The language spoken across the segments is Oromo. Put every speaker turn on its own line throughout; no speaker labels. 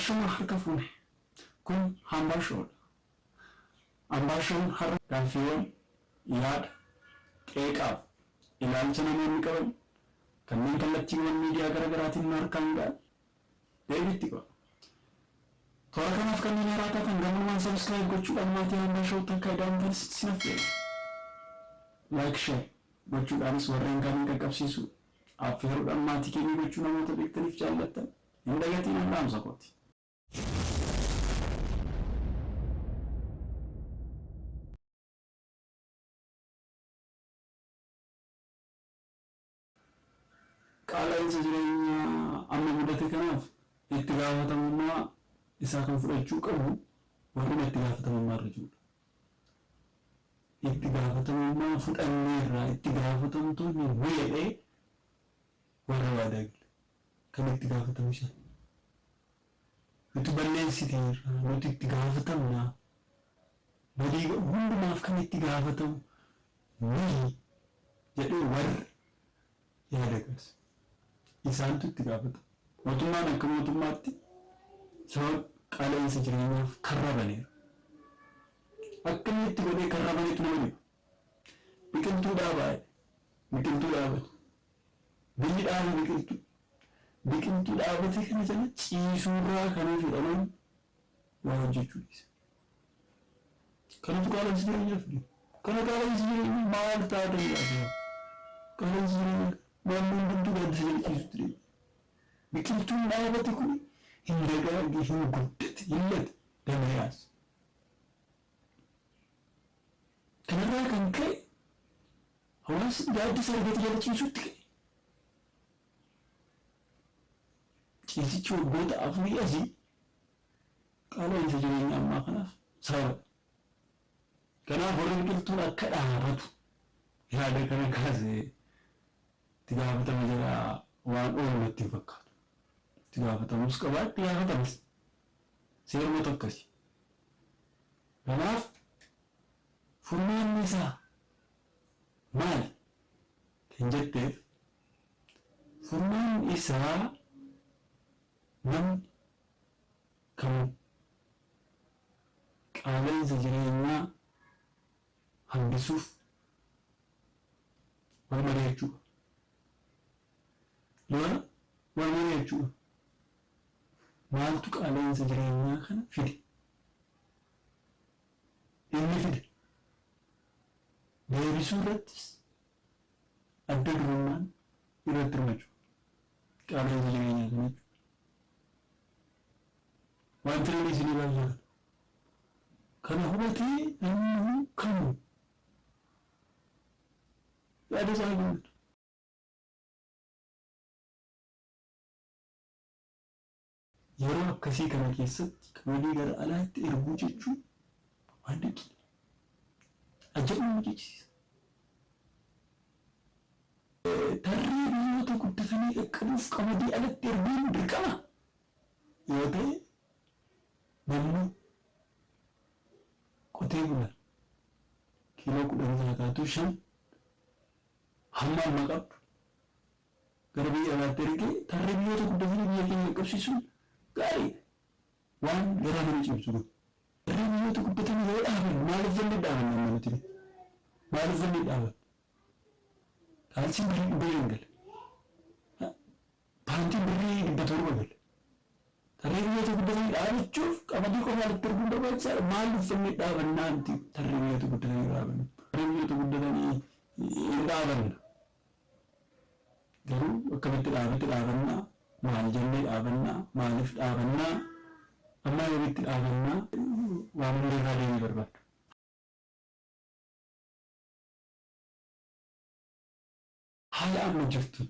Ashama harka fuune. Kun Hambaa Show dha. Hambaa Show'n har'a gaaffiiwwan, yaada, qeeqaaf ilaalcha namoonni qaban kanneen kallattiiwwan miidiyaa gara garaatiin nu harkaan ga'an deebii itti qaba. Toora kanaaf kanneen haaraa taatan gamanumaan subscribe gochuudhaan maatii Hambaa Show'tti akka ida'amtan sin affeerra. Like share gochuudhaanis warreen kaaniin qaqqabsiisuu, affeeruudhaan maatii keenya gochuu namoota beektaniif jaallattan hin dagatiinaan dhaamsa kooti. Qaala'insa jireenyaa amma mudate kanaaf itti gaafatamummaa isaa kan fudhachuu qabu warruma itti gaafatamummaa irra jirudha. Itti gaafatamummaa fudhanneerra itti gaafatamtoonni nu jedhee warra waadaa gale. Kan itti gaafatamu isaan. Nuti balleessiteerra, nuti itti gaafatamna. Badii hundumaaf kan itti gaafatamu nuyi jedhee warra yaada kaase. Isaantu itti gaafatama. Mootummaan akka mootummaatti sababa qaala'insa jireenyaaf karra baneera. Akka inni itti godhee karra banetu nama dhiba. Biqiltuu dhaabaa jedhe. Biqiltuu dhaabate. Biyyi dhaabe biqiltuu. Biqiltuu dhaabate kana jala ciisuurraa kan hafe dhaloonni waa hojjechuu dhiise. Kanatu qaala'insi jireenyaa fide. Kana qaala'insi jireenyaa maal taatan laata? Qaala'insi jireenyaa naannoo hundumtuu gaaddisa jala ciisutti deema. Biqiltuun dhaabate kun hin dagaage, hin guddate, hin late, damee yaase. Kanarraa kan ka'e hawaasni gaaddisa argate jala ciisutti ka'e. Ciisichi waggoota afurii asii qaala'insa jireenya ammaa kanaaf sababa. Kanaaf warri biqiltuun akka dhaabatu yaada kana kaase itti gaafatama jalaa waan oolu natti hin fakkaatu. Itti gaafatamus qaba, itti gaafatamas. Seerumatu akkasi. Kanaaf furmaanni isaa maali kan jetteef furmaanni isaa namni kamuu qaala'insa jireenyaa hambisuuf wal mari'achuu qaba. Lola wal mari'achuu qaba. Maaltu qaala'insa jireenyaa kana fide? Inni fide deebisuu irrattis adda durummaan irratti hirmachuu qaala'insa jireenyaa kana jechuudha. Wanti namni isinii baay'ee kana. Kana hubatee namni kamuu yaada isaa kennatu. Yeroo akkasii kana keessatti qamadii gara alaatti erguu jechuun waan dinqiidha. Ajab nama jechisiisa. Tarree biyyoota guddatanii qaqqabuuf qamadii alatti erguun dirqama yoo ta'e namni qotee bulaan kiiloo 10 haa taatu 5 hamma amma qabdu gara biyya alaatti ergee tarree biyyoota guddatanii biyya keenya qaqqabsiisuun gaariidha. Waan garaa nama cimsu kun. Tarree biyyoota guddatanii yoo dhaaban maal uffanne dhaabanna amma nuti? Maal uffanne dhaabanna? Kaalsiin birrii 500 gala. Paantiin birrii 700 gala. Tarree biyyoota guddatanii dhaabachuuf qamadii qofa alatti erguun barbaachisaadha. Maal uffannee dhaabannaa nuti tarree biyyoota guddatanii dhaabannu? Tarree biyyoota guddatanii hin dhaabanna. Garuu akkamitti dhaabatti dhaabannaa? Maal jennee dhaabannaa? Maaliif dhaabannaa? Amma yoomitti dhaabannaa? Waan hunda irraa deebii barbaadu. Haala amma jirtuun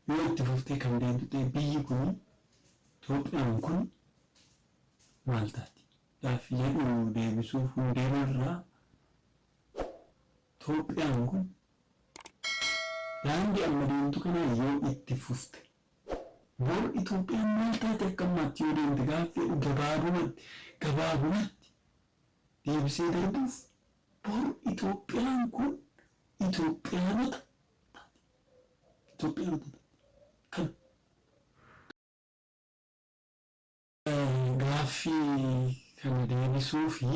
yoo itti fuftee kan deemtu ta'e biyyi kuni Itoophiyaan kun maal taati? Gaaffii jedhu deebisuuf hundeemarraa Itoophiyaan kun daandii amma deemtu kanaan yoo itti fufte bor Itoophiyaan maal taati akka ammaatti yoo deemte gaaffii jedhu gabaabumatti gabaabumatti deebisee darbuuf bor Itoophiyaan kun Itoophiyaanota taati. Itoophiyaanota taati. Kana. Gaaffii kana deebisuu fi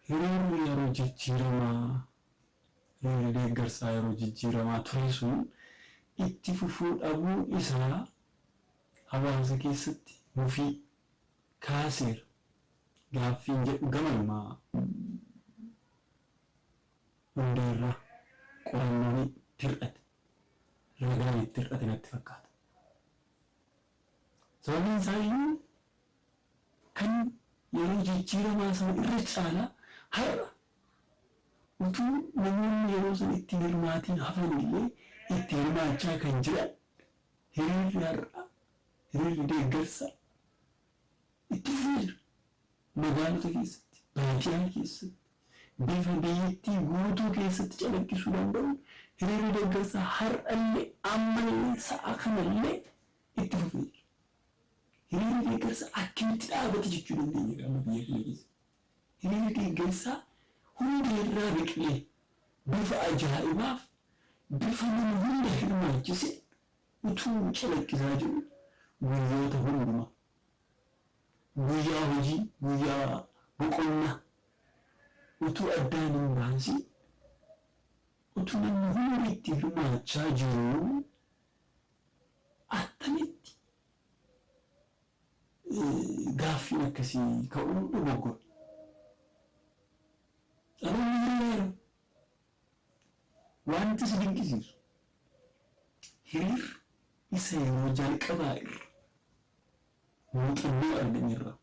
hiriirri yeroo jijjiiramaa, hiriirri deeggarsaa yeroo jijjiiramaa ture sun itti fufuu dhabuu isaa hawaasa keessatti mufii kaaseera gaaffiin jedhu gamanumaa hundeerraa qorannoon itti hir'ate, ragaan itti hir'ate natti fakkaata. Sababiin isaa iyyuu kan yeroo jijjiiramaa sana irra caalaa har'a utuu namoonni yeroo sana itti hin hirmaatiin hafan illee itti hirmaachaa kan jiran hiriirri har'a, hiriirri deeggarsaa itti fufee jira. Magaalota keessatti, baadiyyaa keessatti, bifa biyyattii guutuu keessatti calaqqisuu danda'uun hiriirri deeggarsaa har'allee, ammallee, sa'a kanallee itti fufee jira. Hiriirri deeggarsaa akkamitti dhaabate jechuu dandeenya amma biyya kana keessa? Hiriirri deeggarsaa hundeerraa biqilee bifa ajaa'ibaaf bifa nama hunda hirmaachise utuu calaqqisaa jiru guyyoota hundumaa, guyyaa hojii, guyyaa boqonnaa utuu addaan hin baasiin, utuu namni hundi itti hirmaachaa jiruu attamitti gaaffiin akkasii ka'uun dogoggora? Dhaloonni hiriireera. Wanti si dinqisiisu, hiriirri isa yeroo jalqabaa irra muuxannoo argamerraa,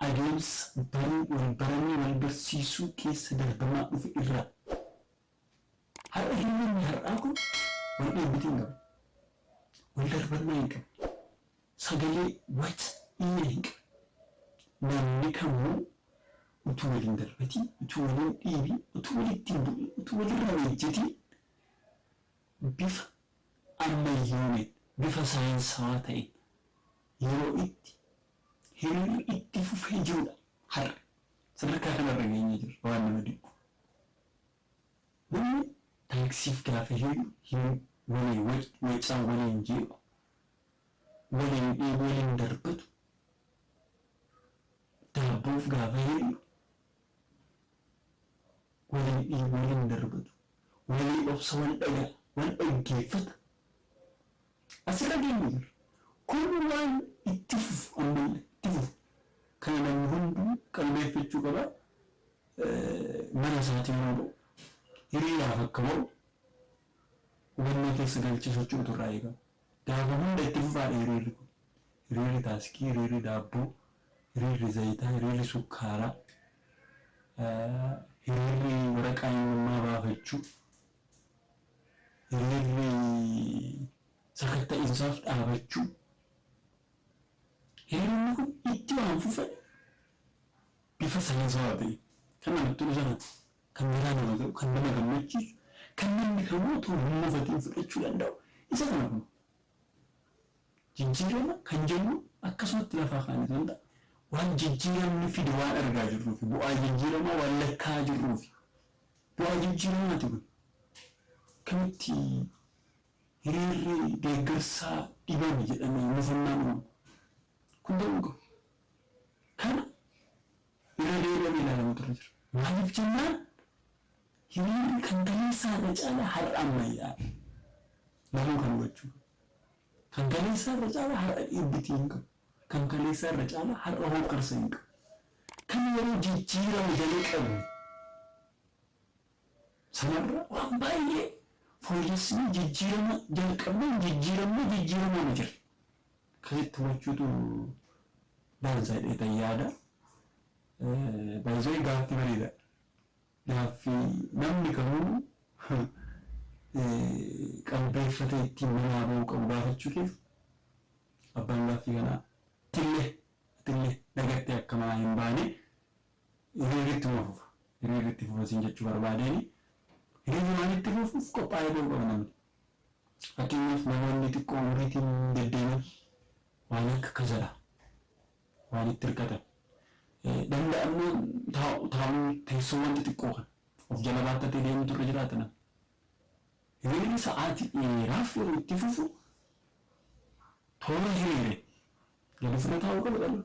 adeemsa baruu, wal baranii wal barsiisuu keessa darbamaa dhufe irraa, har'a hiriirri har'aa kun wal dhiibbitii hin qabu. Wal darbannaa hin qabu. Sagalee waca iyya hin qabu. Namni kamuu utuu wal hin darbatiin, utuu wal hin dhiibin, utuu walitti hin bu'in, utuu walirra hin ejjetiin, bifa ammayyoomeen, bifa saayinsawaa ta'een yeroo itti hiriirri itti fufee jirudha har'a. Sadarkaa kanarra geenyee jirra, waan nama dinqu. Namni taaksiif gaafa hiriiru hin waliin wacaa, waliin jeequ, waliin dhiibu, waliin darbatu. Daabboof gaafa hiriiru waliin dhiibu, waliin darbatu, walii obsa, wal dhagaa, wal dhaggeeffata. Asirra geenye jirra. Kun waan itti fufu, ammallee itti fufu. Kana namni hunduu qalbeeffachuu qaba. Mana isaatii yeroo ba'u hiriiraaf akka ba'u hubannoo keessa galchee socho'utu irraa eegama. Gaafa hunda itti fufaadha hiriirri kun. Hiriirri taaskii, hiriirri daabboo, hiriirri zayitaa, hiriirri sukkaaraa, hiriirri waraqaa eenyummaa baafachuu, hiriirri sakatta'insaaf dhaabachuu. Hiriironni kun itti waan fufan bifa saayinsawaa ta'een kan namatti tolu sana, kan garaa nama ga'u, kan nama gammachiisu, kan namni kamuu otoo hin mufatiin fudhachuu danda'u isa kana kun. Jijjiirama kan jennu akkasumatti lafaa kaane osoo hin taane, waan jijjiiramni fide waan argaa jirruufi, bu'aa jijjiiramaa waan lakkaa'aa jirruufi. Bu'aa jijjiiramaati kun. Akkamitti hiriirri deeggarsaa dhibame jedhamee mufannaan uumama? Kun ta'uu hin qabu. Kana irra deebi'amee ilaalamutu irra jira. Maaliif jennaan, hiriirri kan kaleessaa irra caalaa har'a ammayyaa'aadha. Namuu kan hubachuu qabu. Kan kaleessaa irra caalaa har'a dhiibbitii hin qabu. Kan kaleessaa irra caalaa har'a hookkarsa hin qabu. Kan yeroo jijjiirama jalqabne sanarra waan baay'ee fooyyessinee, jijjiirama jalqabneen jijjiiramnee jijjiiramaama jirra. Akkasitti hubachuutu dansa jedheetan yaada. Baay'ee gaaffii bareedaadha. Gaaffii namni kamuu qalbeeffatee ittiin manaa ba'uu qabu gaafachuu keef, abbaan gaaffii kanaa, atillee dagattee akka manaa hin baane, hiriirri ittuma fufa. Hiriirri itti fufa siin jechuu barbaadeeni, hiriirri waan itti fufuuf qophaa'ee ba'uu qaba namni. Fakkeenyaaf, namoonni xiqqoo umriitiin deddeeman waan akka kasalaa waan itti hirkatan danda'amnaan taa'uun, teessoowwan xixiqqoo kana of jala baattatee deemutu irra jiraata namni. Hiriirri sa'aatii dheeraaf yeroo itti fufu Toora hiriire gadi ofirra taa'uu qaba dhaloonni.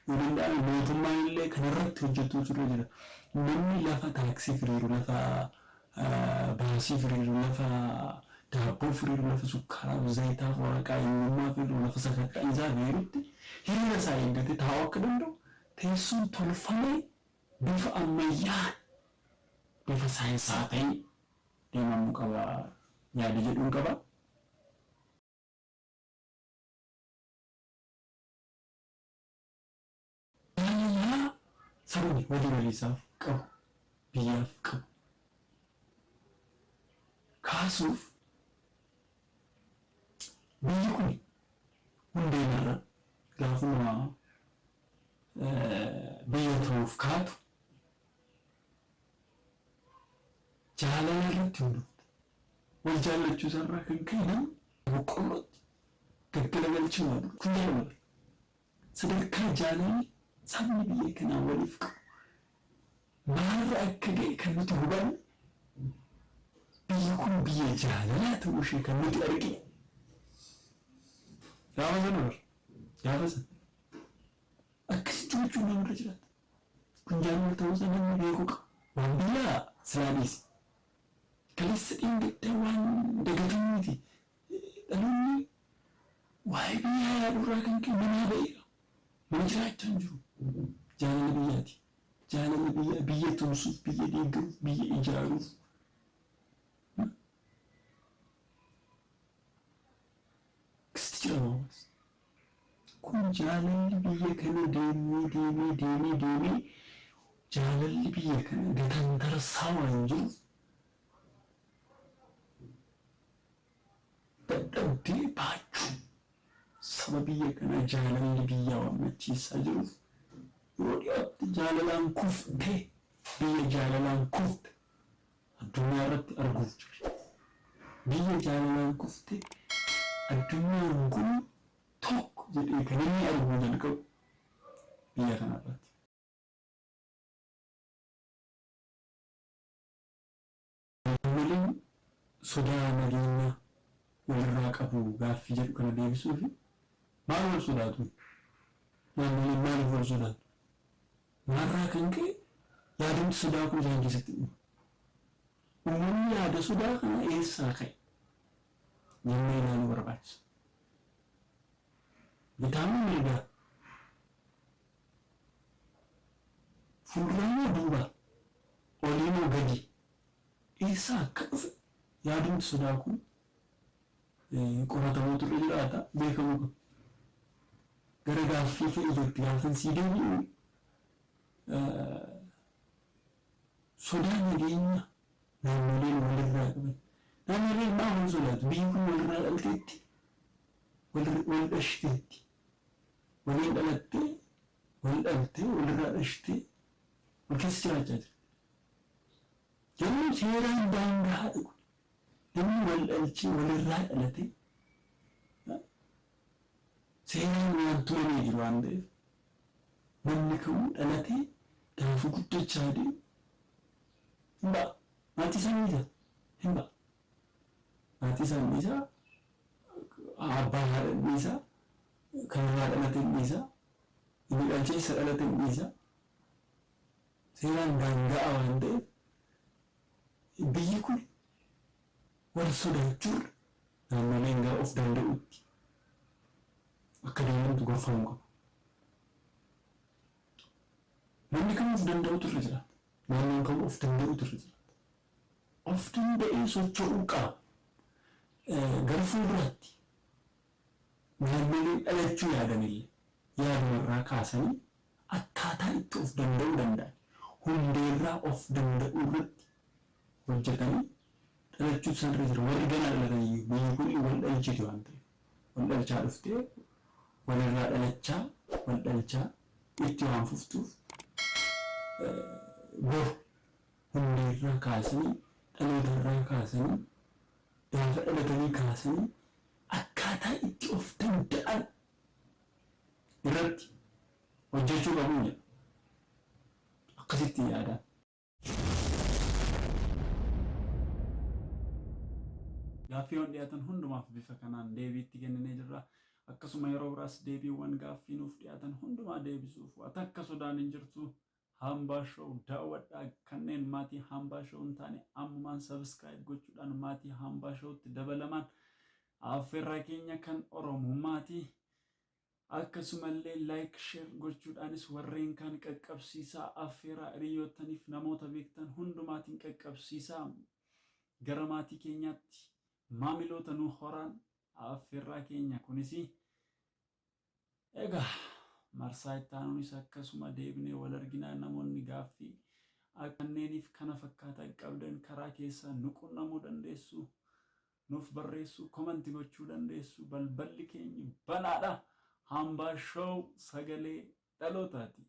Yoo danda'ame mootummaan illee kanarratti hojjetuutu irra jira. Namni lafa taaksii firiiru, lafa baasii firiiru, lafa daabboo firiiru, lafa sukkaaraa, zayitaa, waraqaa eenyummaa firiiru, lafa sakatta'iinsaa firiirutti hiriira isaa eeggatee taa'uu akka danda'u teessoon tolfamee bifa ammayyaa, bifa saayinsaa ta'een deemamuu qaba yaada jedhuun qaba. Jaalala sabni walii waliisaaf qabu, biyyaaf qabu kaasuuf biyyi kun hundeenarra gaafuma biyya ta'uuf kaatu jaalala irratti hundoofte. Wal jaallachuu isaarraa kan ka'e namni boqqollootti gaggalagalchee waa dhuga. Kun jaalala. Sadarkaa jaalalli sabni biyya kanaa waliif qabu maalirra akka ga'e kan nuti hubanne, biyyi kun biyya jaalalaa ta'uu ishee kan nuti argine gaafa sana bar gaafa sana akkasitti gochuun namarra jiraata. Kun jaalala ta'uu isaa namni beekuu qaba. Waan biyyaa silaa dhiisi. Kaleessa dheengaddaa waan dagatamuu miti. Dhaloonni waa'ee biyyaa yaadurraa kan ka'e manaa ba'eera. Mana jiraachaa hin jiru. Jaalala biyyaati. Jaalala biyyaa biyya tumsuuf, biyya deeggaruuf, biyya ijaaruuf. Akkasitti jira hawaasni. Kun jaalalli biyya kana deemee deemee deemee deemee jaalalli biyya kana gatantarsaa waan jiruuf dadhabdee baachuu saba biyya kanaa jaalalli biyyaa waan macheessaa jiruuf yeroo dhiyootti jaalalaan kuftee biyya jaalalaan kufte addunyaa irratti arguuf jirra. Biyya jaalalaan kufte addunyaan kun tokko jedhee kan inni arguu jalqabu biyya kanarratti. Naannoleen sodaa nageenyaa walirraa qabu gaaffii jedhu kana deebisuufi maal wal sodaatu? Naannoleen maaliif wal sodaatu? Maalirraa kan ka'e yaadamti sodaa kun isaan keessatti uumama? Uumamni yaada sodaa kana eessaa ka'e? Jennee ilaaluu barbaachisa. Bitaa moo mirgaa? Fuulduraa moo duubaa? Olii moo gadii? Eessaa akka dhufe yaadumti sodaa kun qoratamuutu irra jiraata, beekamuu qaba. Gara gaaffii kee ijootti gaafan sii deebi'u, sodaa nageenya naannoleen walirraa qaban. Naannoleen maaf wal sodaatu? Biyyi kun walirraa dhalteetti, wal dhashiteetti. Waliin dhalattee, wal dhaltee, walirraa dhashtee wal keessa jiraachaa jirti. Garuu seeraan daangaa haadha kun namni wal dhalchee walirraa dhalatee seeraan waan tumamee jiru waan ta'eef namni kamuu dhalatee gaafa guddachaa deemu hin ba'a. Maatii isaa ni dhiisa, hin ba'a. Maatii isaa hin dhiisa, abbaa haadha hin dhiisa, kan irraa dhalate hin dhiisa, inni dhalchee isa dhalate hin dhiisa. Seeraan daanga'aa waan ta'eef biyyi kun wal sodaachuurra naannoleen gara of danda'uutti akka deemantu gorfamuu qaba. Namni kamuu of danda'uutu irra jiraata. Naannoon kamuu of danda'uutu irra jiraata. Of danda'ee socho'uu qaba. Gara fuulduraatti naannoleen dhalachuu yaadanillee yaadumarraa kaasanii akkaataa itti of danda'uu danda'an hundeerraa of danda'uu irratti hojjetanii dhalachuutu isaan irra jira. Warri ganaa dhalatan iyyuu biyyi kun wal dhalchiti waan ta'eef wal dhalchaa dhuftee walirraa dhalachaa wal dhalchaa itti waan fuftuuf boru hundeerraa kaasanii dhalootarraa kaasanii gaafa dhalatanii kaasanii akkaataa itti of danda'an irratti hojjechuu qabu jedha. Akkasitti yaadaan.
Gaaffiiwwan dhiyaatan hundumaaf bifa kanaan deebii itti kenninee jirra. Akkasuma yeroo biraas deebiiwwan gaaffii nuuf dhiyaatan hundumaa deebisuuf waa takka sodaan hin jirtu. Hambaa Show daawwadhaa. Kanneen maatii Hambaa Show hin taane ammumaan subscribe gochuudhaan maatii Hambaa Showtti dabalamaan affeerraa keenya kan Oromummaati. Akkasumallee like, share gochuudhaanis warreen kaan qaqqabsiisaa, affeeraa hiriyoottaniif namoota beektan hundumaatiin qaqqabsiisaa, gara maatii keenyaatti maamiloota nu horaan affeerraa keenya kunis. Egaa marsaa itti aanuunis akkasuma deebinee wal arginaa. Namoonni gaaffii kanneeniif kana fakkaatan qabdan karaa keessaa nu qunnamuu dandeessu, nuuf barreessuu, comment gochuu dandeessu. Balballi keenya banaadha. Hambaa Show, sagalee dhalootaati.